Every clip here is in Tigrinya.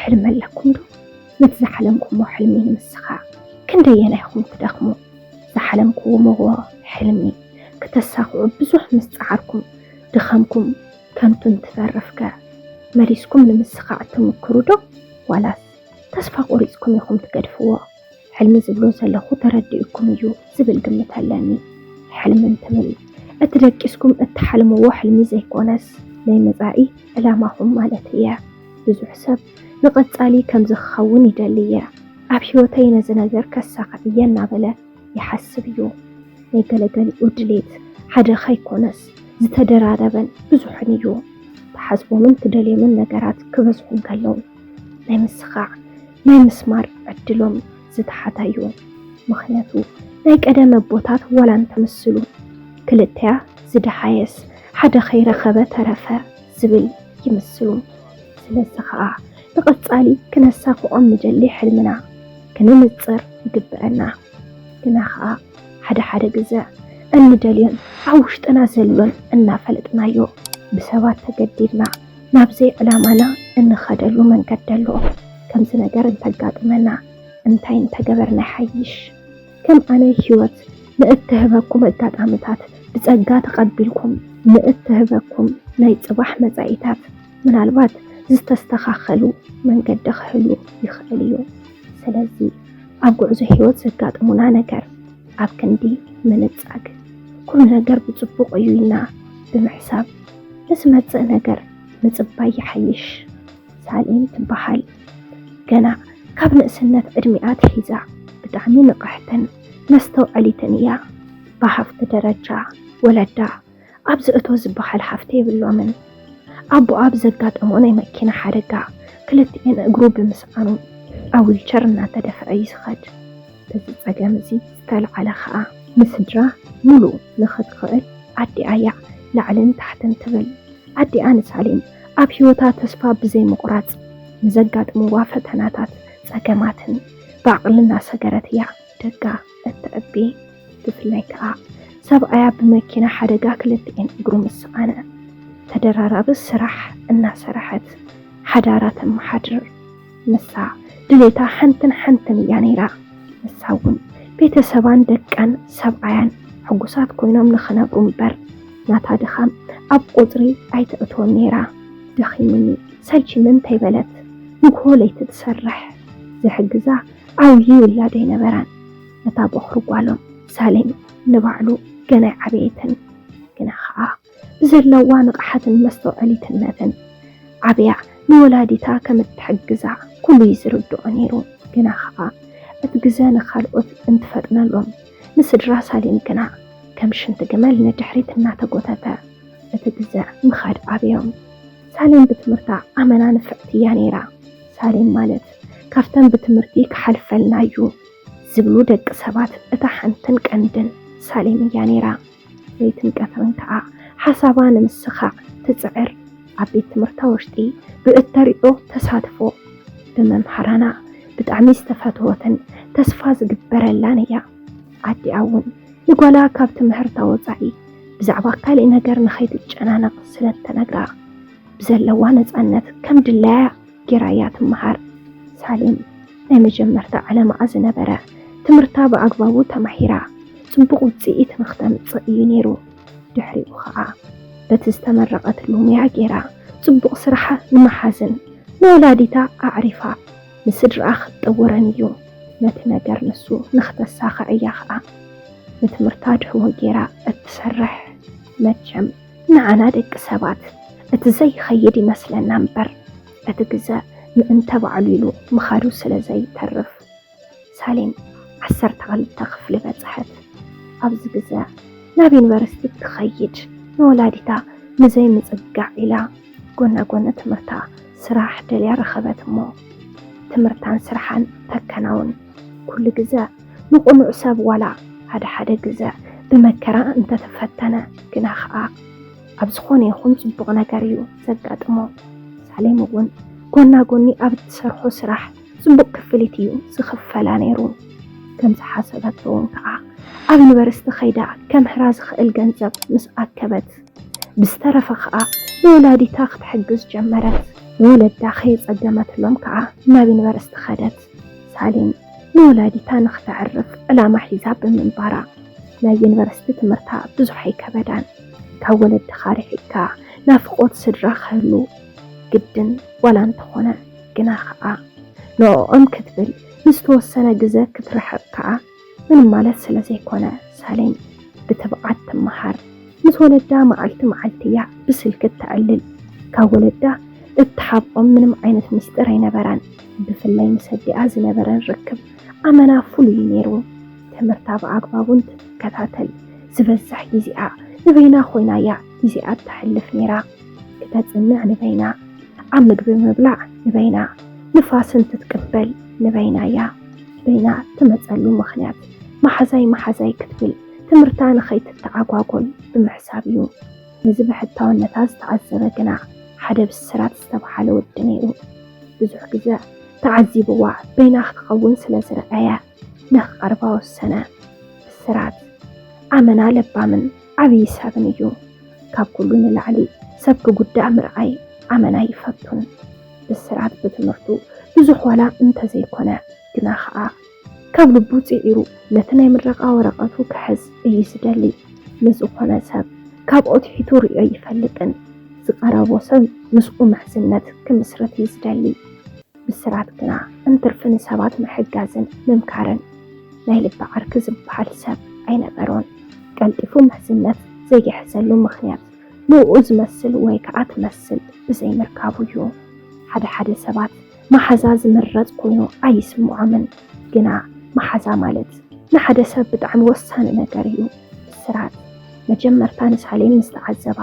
ሕልሚ ኣለኩም ዶ? ነቲ ዝሓለምኩሞ ሕልሚ ንምስኻዕ ክንደየናይ ኢኹም ትደኽሙ? ዝሓለምኩምዎ ሕልሚ ክተሳኽዑ ብዙሕ ምስ ጸዓርኩም፣ ድኻምኩም ከንቱ እንትተርፍከ፣ መሊስኩም ንምስኻዕ ትምክሩ ዶ? ዋላስ ተስፋ ቆሪጽኩም ኢኹም ትገድፍዎ? ሕልሚ ዝብሎ ዘለኹ ተረዲኡኩም እዩ ዝብል ግምት ኣለኒ። ሕልሚ እንትብል እቲ ደቂስኩም እትሓልምዎ ሕልሚ ዘይኮነስ፣ ናይ መጻኢ ዕላማኹም ማለት እየ። ብዙሕ ሰብ ንቐጻሊ ከምዚ ክኸውን ይደሊ እየ፣ ኣብ ህይወተይ ነዚ ነገር ከሳኽዕ እየ እናበለ ይሓስብ እዩ። ናይ ገለገሊኡ ድሌት ሓደ ከይኮነስ ዝተደራረበን ብዙሕን እዩ። ትሓስቦምን ትደልዮምን ነገራት ክበዝሑ እንከለዉ፣ ናይ ምስኻዕ፣ ናይ ምስማር ዕድሎም ዝተሓተ እዩ። ምኽንያቱ ናይ ቀደም ኣቦታት ዋላ እንተምስሉ፣ ክልተያ ዝደሃየስ ሓደ ከይረኸበ ተረፈ ዝብል ይምስሉ። ስለዚ ኸኣ ንቐጻሊ ክነሳኽዖም ንደሊ ሕልምና ክንንጽር ይግብአና። ግና ኸኣ ሓደ ሓደ ግዘ እንደልዮን ኣብ ውሽጥና ዘሎን እናፈለጥናዮ ብሰባት ተገዲድና ናብ ዘይዕላማና እንኸደሉ መንገዲ ኣሎ። ከምዚ ነገር እንተጋጥመና እንታይ እንተገበርና ይሓይሽ? ከም ኣነ ህይወት ንእትህበኩም ኣጋጣምታት ብጸጋ ተቐቢልኩም ንእትህበኩም ናይ ጽባሕ መጻኢታት ምናልባት ዝተስተኻኸሉ መንገዲ ክህሉ ይኽእል እዩ። ስለዚ ኣብ ጉዕዞ ህይወት ዘጋጥሙና ነገር ኣብ ክንዲ ምንጻግ፣ ኩሉ ነገር ብጽቡቕ እዩ ኢልና ብምሕሳብ ንዝመጽእ ነገር ምጽባይ ይሓይሽ። ሳሌም ትበሃል። ገና ካብ ንእስነት ዕድሚኣ ኣትሒዛ ብጣዕሚ ንቕሕትን መስተውዐሊትን እያ። ብሃፍቲ ደረጃ ወለዳ ኣብዚ እቶ ዝበሃል ሃፍቲ የብሎምን። ኣቦኣ ኣብ ዘጋጠሞ ናይ መኪና ሓደጋ ክልቲኤን እግሩ ብምስዓኑ ኣብ ዊልቸር እናተደፍአ እዩ ዝኸድ። በዚ ጸገም እዚ ዝተልዓለ ኸኣ ንስድራ ሙሉእ ንኽትኽእል ኣዲኣ እያ ላዕልን ታሕትን ትብል። ኣዲኣ ንሳሌም ኣብ ህይወታ ተስፋ ብዘይምቑራጽ ንዘጋጥምዋ ፈተናታት ጸገማትን ብዓቕሊ እናሰገረት እያ ደጋ እተዕቢ። ብፍላይ ከኣ ሰብኣያ ብመኪና ሓደጋ ክልቲኤን እግሩ ምስ ሰኣነ ተደራራቢ ስራሕ እናሰረሐት ሓዳራ ተመሓድር። ንሳ ድሌታ ሓንትን ሓንትን እያ ነይራ። ንሳ እውን ቤተሰባን ደቃን ሰብኣያን ሕጉሳት ኮይኖም ንኽነብሩ እምበር ናታ ድኻም ኣብ ቁጽሪ ኣይተእትዎን ነይራ። ደኺሙኒ ሰልችኒ እንተይበለት ንግሆ ለይቲ ትሰርሕ። ዝሕግዛ ዓብዪ ውላድ ኣይነበራን። እታ ቦኽሪ ጓሎም ሳሌም ንባዕሉ ገና ኣይዓበየትን። ግና ኸኣ ብዘለዋ ንቕሓትን መስተውዐሊትነትን ዓብያ ንወላዲታ ከም እትሕግዛ ኩሉ እዩ ዝርድኦ ነይሩ። ግና ኸኣ እቲ ግዘ ንኻልኦት እንትፈጥነሎም ንስድራ ሳሌም ግና ከም ሽንቲ ግመል ንድሕሪት እናተጎተተ እቲ ግዘ ምኻድ ኣብዮም። ሳሌም ብትምህርታ ኣመና ንፍዕቲ እያ ነይራ። ሳሌም ማለት ካብተን ብትምህርቲ ክሓልፈልና እዩ ዝብሉ ደቂ ሰባት እታ ሓንትን ቀንድን ሳሌም እያ ነይራ። ለይትን ቀትርን ከኣ ሓሳባ ንምስኻዕ ትጽዕር። ኣብ ቤት ትምህርታ ውሽጢ ብእተሪኦ ተሳትፎ ብመምሃራና ብጣዕሚ ዝተፈትወትን ተስፋ ዝግበረላን እያ። ኣዲኣ እውን ንጓላ ካብ ትምህርታ ወጻኢ ብዛዕባ ካልእ ነገር ንኸይትጨናነቕ ስለ እተነግራ ብዘለዋ ነጻነት ከም ድላያ ጌራ እያ ትመሃር። ሳሌም ናይ መጀመርታ ዕለማኣ ዝነበረ ትምህርታ ብኣግባቡ ተማሂራ ጽቡቕ ውጽኢት ንኽተምጽእ እዩ ነይሩ። ድሕሪኡ ኸኣ በቲ ዝተመረቐትሉ ሙያ ጌራ ጽቡቕ ስራሓ ንምሓዝን ንወላዲታ ኣዕሪፋ ንስድራኣ ክትጥውረን እዩ። ነቲ ነገር ንሱ ንኽተሳኽዕ እያ ኸኣ ንትምህርታ ድሕዎ ጌራ እትሰርሕ። መቸም ንዓና ደቂ ሰባት እቲ ዘይኸይድ ይመስለና እምበር እቲ ግዘ ምእንተ ባዕሉ ኢሉ ምኻዱ ስለ ዘይተርፍ። ሳሌም ዓሰርተ ክልተ ክፍሊ በጽሐት። ኣብዚ ግዘ ናብ ዩኒቨርሲቲ ትኸይድ ንወላዲታ ንዘይምጽጋዕ ኢላ ጎና ጎኒ ትምህርታ ስራሕ ደልያ ረኸበት እሞ ትምህርታን ስራሓን ተከናውን። ኩሉ ግዘ ንቕኑዕ ሰብ ዋላ ሓደ ሓደ ግዘ ብመከራ እንተተፈተነ ግና ኸኣ ኣብ ዝኾነ ይኹን ጽቡቕ ነገር እዩ ዘጋጥሞ። ሳሌም እውን ጎና ጎኒ ኣብ እትሰርሖ ስራሕ ጽቡቕ ክፍሊት እዩ ዝኽፈላ ነይሩ። ከም ዝሓሰበቶ እውን ከኣ ኣብ ዩኒቨርሲቲ ኸይዳ ከምህራ ዝኽእል ገንዘብ ምስ ኣከበት ብዝተረፈ ኸኣ ንወላዲታ ክትሕግዝ ጀመረት። ንወለዳ ከየጸገመትሎም ከኣ ናብ ዩኒቨርሲቲ ኸደት። ሳሌም ንወላዲታ ንኽተዕርፍ ዕላማ ሒዛ ብምንባራ፣ ናይ ዩኒቨርሲቲ ትምህርታ ብዙሕ ኣይከበዳን። ካብ ወለድኻ ርሒቕካ ናፍቖት ስድራ ክህሉ ግድን ዋላ እንተኾነ፣ ግና ኸኣ ንዕኦም ክትብል ንዝተወሰነ ግዘ ክትርሕቕ ከኣ ምንም ማለት ስለ ዘይኮነ፣ ሳሌም ብትብዓት ትመሃር። ምስ ወለዳ መዓልቲ መዓልቲ እያ ብስልኪ እተዕልል። ካብ ወለዳ እትሓብኦም ምንም ዓይነት ሚስጥር ኣይነበራን። ብፍላይ ምስ ኣዲኣ ዝነበረን ርክብ ኣመና ፍሉይ እዩ ነይሩ። ትምህርታ ብኣግባቡ እንትትከታተል፣ ዝበዝሕ ግዜኣ ንበይና ኮይና እያ ግዜኣ እተሕልፍ ነይራ። ክተጽንዕ ንበይና፣ ኣብ ምግቢ ምብላዕ ንበይና፣ ንፋስ እንትትቅበል ንበይና እያ። በይና ትመጸሉ ምኽንያት፣ መሓዛይ መሓዛይ ክትብል ትምህርታ ንኸይትተዓጓጎል ብምሕሳብ እዩ። ነዚ ብሕታውነታ ዝተዓዘበ ግና ሓደ ብስራት ዝተባህለ ወዲ ነይሩ። ብዙሕ ግዘ ተዓዚብዋ በይና ክትኸውን ስለ ዝረኣየ፣ ንኽቐርባ ወሰነ። ብስራት ኣመና ለባምን ዓብዪ ሰብን እዩ። ካብ ኩሉ ንላዕሊ ሰብ ክጉዳእ ምርኣይ ኣመና ይፈቱን። ብስራት ብትምህርቱ ብዙሕ ዋላ እንተዘይኮነ፣ ግና ኸኣ ካብ ልቡ ጽዒሩ ነቲ ናይ ምረቓ ወረቐቱ ክሕዝ እዩ ዝደሊ። ንዝኾነ ሰብ ካብኡ ትሒቱ ርእዮ ይፈልጥን ዝቐረቦ ሰብ ምስኡ ምሕዝነት ክምስርት እዩ ዝደሊ። ብስራት ግና እንትርፊ ንሰባት ምሕጋዝን ምምካርን ናይ ልቢ ዓርኪ ዝበሃል ሰብ ኣይነበሮን። ቀልጢፉ ምሕዝነት ዘይሕዘሉ ምኽንያት ንኡ ዝመስል ወይ ከኣ ትመስል ብዘይምርካቡ እዩ። ሓደ ሓደ ሰባት መሓዛ ዝምረጽ ኮይኑ ኣይስምዖምን፣ ግና መሓዛ ማለት ንሓደ ሰብ ብጣዕሚ ወሳኒ ነገር እዩ። ብስራት መጀመርታ ንሳሌም ምስ ተዓዘባ፣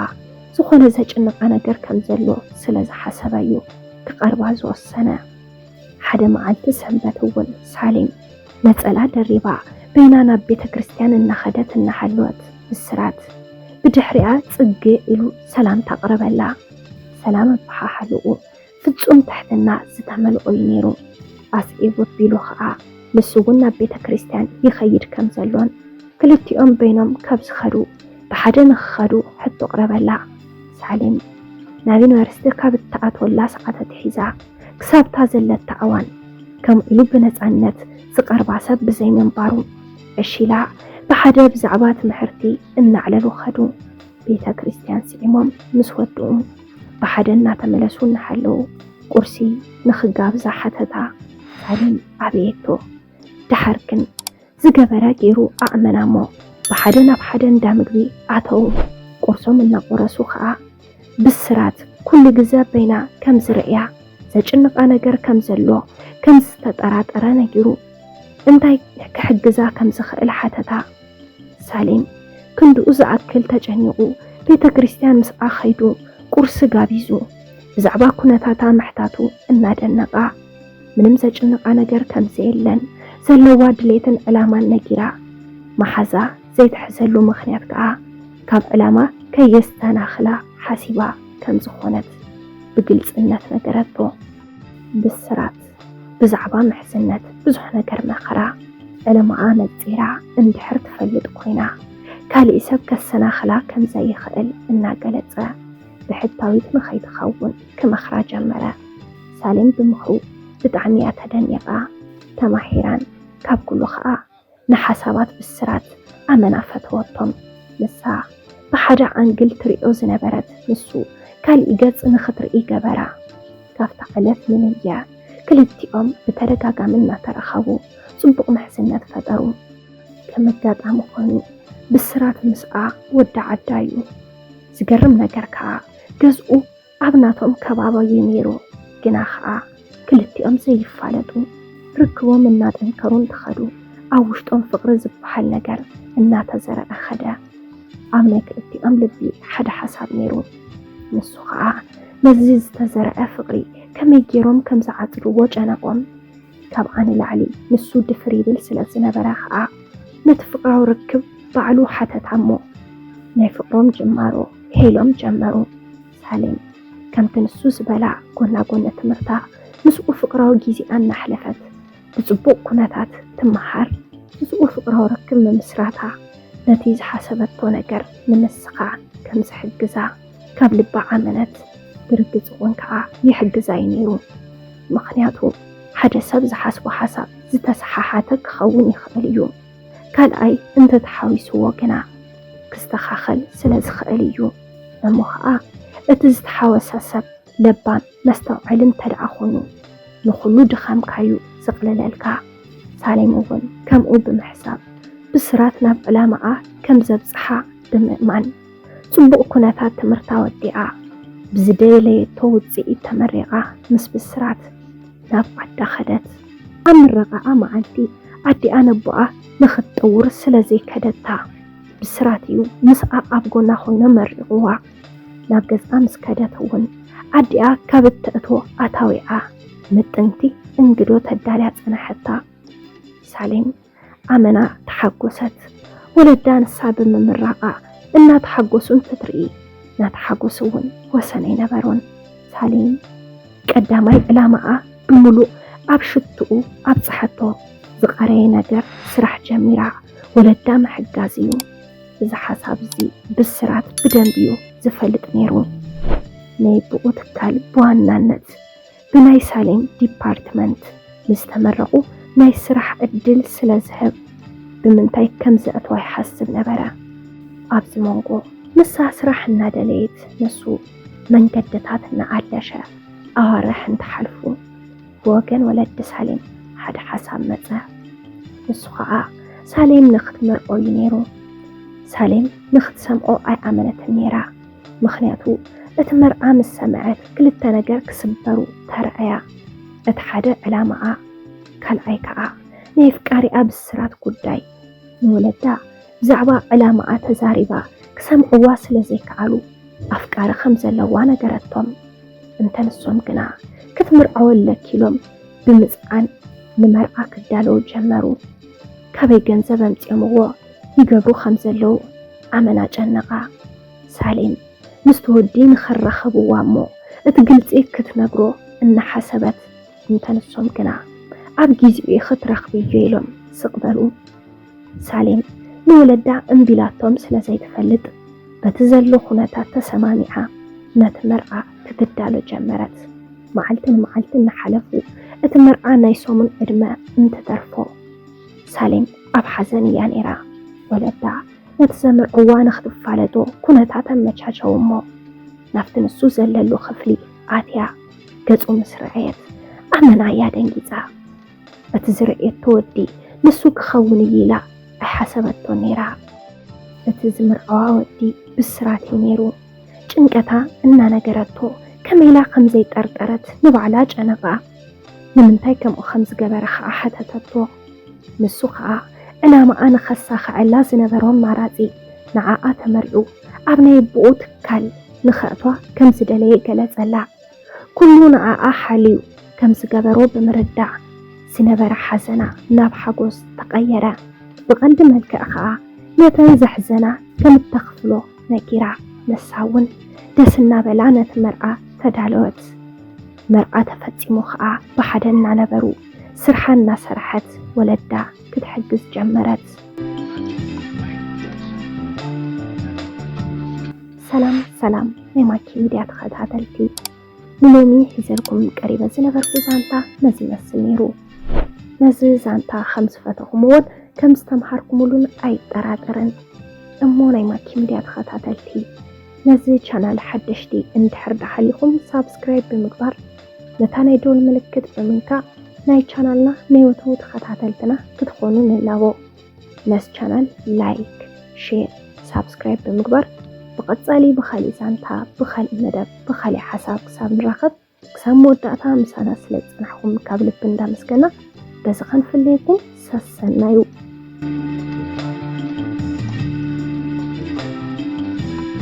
ዝኾነ ዘጭንቓ ነገር ከም ዘሎ ስለ ዝሓሰበ እዩ ክቐርባ ዝወሰነ። ሓደ መዓልቲ ሰንበት እውን ሳሌም ነጸላ ደሪባ በይና ናብ ቤተ ክርስቲያን እናኸደት እናሃለወት፣ ብስራት ብድሕሪኣ ጽግዕ ኢሉ ሰላምታ ኣቕረበላ። ሰላም ኣበሓሓልኡ ፍጹም ትሕትና ዝተመልኦ እዩ ነይሩ። ኣስዒቡ ኣቢሉ ኸኣ ንሱ እውን ናብ ቤተ ክርስቲያን ይኸይድ ከም ዘሎን ክልቲኦም በይኖም ካብ ዝኸዱ ብሓደ ንኽኸዱ ሕቶ ኣቕረበላ። ሳሌም ናብ ዩኒቨርሲቲ ካብ እትኣትወላ ሰዓት ኣትሒዛ ክሳብታ ዘለታ እዋን ከምኡ ኢሉ ብነጻነት ዝቐርባ ሰብ ብዘይምንባሩ፣ ዕሺ ኢላ ብሓደ ብዛዕባ ትምሕርቲ እናዕለሉ ኸዱ። ቤተ ክርስቲያን ስዒሞም ምስ ወድኡ፣ ብሓደ እናተመለሱ እናሃለዉ፣ ቁርሲ ንኽጋብዛ ሓተታ። ሳሌም ኣበየቶ። ደሓር ግን ዝገበረ ገይሩ ኣእመና እሞ፣ ብሓደ ናብ ሓደ እንዳ ምግቢ ኣተዉ። ቁርሶም እናቆረሱ ኸኣ፣ ብስራት ኩሉ ግዘ በይና ከም ዝርእያ፣ ዘጭንቓ ነገር ከም ዘሎ ከም ዝተጠራጠረ ነጊሩ፣ እንታይ ክሕግዛ ከም ዝኽእል ሓተታ። ሳሌም ክንድኡ ዝኣክል ተጨኒቑ ቤተ ክርስቲያን ምስኣ ኸይዱ ቁርሲ ጋቢዙ፣ ብዛዕባ ኩነታታ ምሕታቱ እናደነቓ፣ ምንም ዘጭንቓ ነገር ከም ዘየለን ዘለዋ ድሌትን ዕላማን ነጊራ፣ መሓዛ ዘይትሕዘሉ ምኽንያት ከኣ ካብ ዕላማ ከየስተናኽላ ሓሲባ ከም ዝኾነት ብግልጽነት ነገረቶ። ብስራት ብዛዕባ ምሕዝነት ብዙሕ ነገር መኸራ። ዕለማኣ ነጺራ እንድሕር ትፈልጥ ኮይና፣ ካሊእ ሰብ ከሰናኽላ ከም ዘይኽእል እናገለጸ፣ ብሕታዊት ንኸይትኸውን ክመኽራ ጀመረ። ሳሌም ብምኽሩ ብጣዕሚ እያ ተደኒቓ፣ ተማሂራን ካብ ኩሉ ኸኣ ንሓሳባት ብስራት ኣመና ፈተወቶም። ንሳ ብሓደ ዓንግል ትሪኦ ዝነበረት ንሱ ካሊእ ገጽ ንኽትርኢ ገበራ። ካብታ ዕለት ንንየ ክልቲኦም ብተደጋጋሚ እናተራኸቡ ጽቡቕ ምሕዝነት ፈጠሩ። ከም ኣጋጣሚ ኮይኑ ብስራት ምስኣ ወዲ ዓዳ እዩ። ዝገርም ነገር ከኣ ገዝኡ ኣብ ናቶም ከባቢ እዩ ነይሩ። ግና ኸኣ ክልቲኦም ዘይፋለጡ፣ ርክቦም እናጠንከሩ እንትኸዱ ኣብ ውሽጦም ፍቕሪ ዝበሃል ነገር እናተዘርኣ ኸደ። ኣብ ናይ ክልቲኦም ልቢ ሓደ ሓሳብ ነይሩ። ንሱ ኸኣ ነዚ ዝተዘርኣ ፍቕሪ ከመይ ገይሮም ከም ዝዓጽድዎ ጨነቖም። ካብኣ ንላዕሊ ንሱ ድፍር ይብል ስለ ዝነበረ ኸኣ ነቲ ፍቕራዊ ርክብ ባዕሉ ሓተታ እሞ ናይ ፍቕሮም ጅማሮ ሄሎም ጀመሩ። ሳሌም ከምቲ ንሱ ዝበላ ጎና ጎኒ ትምህርታ ምስኡ ፍቕራዊ ግዜኣ እናሕለፈት ብጽቡቕ ኩነታት ትመሃር። ምስኡ ፍቕራዊ ርክብ ምምስራታ ነቲ ዝሓሰበቶ ነገር ንምስኻ ከም ዝሕግዛ ካብ ልባ ኣመነት። ብርግጽ እውን ከኣ ይሕግዛ እዩ ነይሩ። ምኽንያቱ ሓደ ሰብ ዝሓስቦ ሓሳብ ዝተሰሓሓተ ክኸውን ይኽእል እዩ። ካልኣይ እንተተሓዊስዎ ግና ክስተኻኸል ስለ ዝኽእል እዩ። እሞ ኸኣ እቲ ዝተሓወሰ ሰብ ለባም መስተውዐሊ እንተ ደኣ ኾይኑ ንኹሉ ድኻምካዩ ዝቕልለልካ። ሳሌም እውን ከምኡ ብምሕሳብ ብስራት ናብ ዕላማኣ ከም ዘብጽሓ ብምእማን ጽቡቕ ኩነታት ትምህርታ ወዲኣ ብዝደለየቶ ውጽኢት ተመሪቓ ምስ ብስራት ናብ ዓዳ ኸደት። ኣብ ምረቓኣ መዓልቲ ኣዲኣ ነቦኣ ንኽትጥውር ስለ ዘይከደታ ብስራት እዩ ምስኣ ኣብ ጎና ኮይኑ መሪቕዋ። ናብ ገዝኣ ምስ ከደት እውን ኣዲኣ ካብ እተእትዎ ኣታዊኣ ምጥንቲ እንግዶ ተዳልያ ጸናሐታ። ሳሌም ኣመና ተሓጎሰት። ወለዳ ንሳ ብምምራቓ እናተሓጎሱ እንትትርኢ ናታ ሓጎስ እውን ወሰን ኣይነበሮን። ሳሌም ቀዳማይ ዕላማኣ ብምሉእ ኣብ ሽትኡ ኣብጽሓቶ። ዝቐረየ ነገር ስራሕ ጀሚራ ወለዳ ምሕጋዝ እዩ። እዚ ሓሳብ እዚ ብስራት ብደንቢ እዩ ዝፈልጥ ነይሩ። ናይ ብኡ ትካል ብዋናነት ብናይ ሳሌም ዲፓርትመንት ምስ ተመረቑ ናይ ስራሕ ዕድል ስለ ዝህብ ብምንታይ ከም ዘእትዋ ይሓስብ ነበረ። ኣብዚ መንጎ ንሳ ስራሕ እናደለየት ንሱ መንገድታት እናኣለሸ ኣዋርሕ እንትሓልፉ ብወገን ወለዲ ሳሌም ሓደ ሓሳብ መጸ። ንሱ ኸኣ ሳሌም ንኽትምርዖ እዩ ነይሩ። ሳሌም ንኽትሰምዖ ኣይኣመነትን ነይራ። ምኽንያቱ እቲ መርዓ ምስ ሰምዐት ክልተ ነገር ክስበሩ ተረኣያ። እቲ ሓደ ዕላማኣ፣ ካልኣይ ከኣ ናይ ኣፍቃሪኣ ብስራት ጉዳይ። ንወለዳ ብዛዕባ ዕላማኣ ተዛሪባ ክሰምዕዋ ስለ ዘይከኣሉ ኣፍቃሪ ከም ዘለዋ ነገረቶም። እንተ ንሶም ግና ክትምርዓወለኪ ኢሎም ብምጽዓን ንመርዓ ክዳለዉ ጀመሩ። ካበይ ገንዘብ ኣምጺኦምዎ ይገብሩ ከም ዘለዉ ኣመና ጨነቓ። ሳሌም ምስቲ ወዲ ንኸራኸብዋ እሞ እቲ ግልጺ ክትነግሮ እናሓሰበት፣ እንተ ንሶም ግና ኣብ ጊዜኡ ኢኺ ክትረኽብዮ ኢሎም ስቕ በሉ። ሳሌም ንወለዳ እምቢ ኢላቶም ስለ ዘይትፈልጥ በቲ ዘሎ ኩነታት ተሰማሚዓ ነቲ መርዓ ክትዳሎ ጀመረት። መዓልቲ ንመዓልቲ እናሓለፉ እቲ መርዓ ናይ ሰሙን ዕድመ እንትተርፎ ሳሌም ኣብ ሓዘን እያ ነይራ። ወለዳ ነቲ ዘምርዕዋ ንኽትፋለጦ ኩነታት ኣመቻቸው እሞ ናብቲ ንሱ ዘለሉ ክፍሊ ኣትያ ገጹ ምስ ረኣየት ኣመና እያ ደንጊጻ። እቲ ዝረኣየቶ ወዲ ንሱ ክኸውን እዩ ኢላ ኣይሓሰበቶን ነይራ። እቲ ዝምርዓዋ ወዲ ብስራት እዩ ነይሩ። ጭንቀታ እናነገረቶ ከመይ ኢላ ከም ዘይጠርጠረት ንባዕላ ጨነቓ። ንምንታይ ከምኡ ከም ዝገበረ ኸኣ ሓተተቶ። ንሱ ኸኣ ዕላማኣ ንኸሳኽዐላ ዝነበሮ ኣማራጺ ንዓኣ ተመሪዑ ኣብ ናይ ኣቦኡ ትካል ንኸእትዋ ከም ዝደለየ ገለጸላ። ኩሉ ንዓኣ ሓልዩ ከም ዝገበሮ ብምርዳእ ዝነበረ ሓዘና ናብ ሓጎስ ተቐየረ። ብቐልዲ መልክዕ ኸኣ ነተን ዘሕዘና ከም እተኽፍሎ ነጊራ፣ ንሳ እውን ደስ እናበላ ነቲ መርዓ ተዳለወት። መርዓ ተፈጺሙ ኸኣ ብሓደ እናነበሩ ስርሓ እናሰርሐት ወለዳ ክትሕግዝ ጀመረት። ሰላም ሰላም ናይ ማኪ ሚድያ ተኸታተልቲ፣ ንሎሚ ሒዘልኩም ቀሪበ ዝነበርኩ ዛንታ ነዚ ይመስል ነይሩ። ነዚ ዛንታ ከም ዝፈተኹምዎን ከም ዝተምሃርኩምሉን ኣይጠራጠርን። እሞ ናይ ማኪ ሚድያ ተኸታተልቲ፣ ነዚ ቻናል ሓደሽቲ እንድሕር ደሓሊኹም ሳብስክራይብ ብምግባር ነታ ናይ ደወል ምልክት ብምንካእ ናይ ቻናልና ናይ ወትሩ ተኸታተልትና ክትኾኑ ንላቦ። ነዚ ቻናል ላይክ፣ ሼር፣ ሳብስክራይብ ብምግባር ብቐጻሊ ብኻሊእ ዛንታ፣ ብኻሊእ መደብ፣ ብኻሊእ ሓሳብ ክሳብ ንራኸብ ክሳብ መወዳእታ ምሳና ስለ ዝጸናሕኩም ካብ ልቢ እንዳመስገና በዚ ከንፍለየኩም ሰሰናዩ።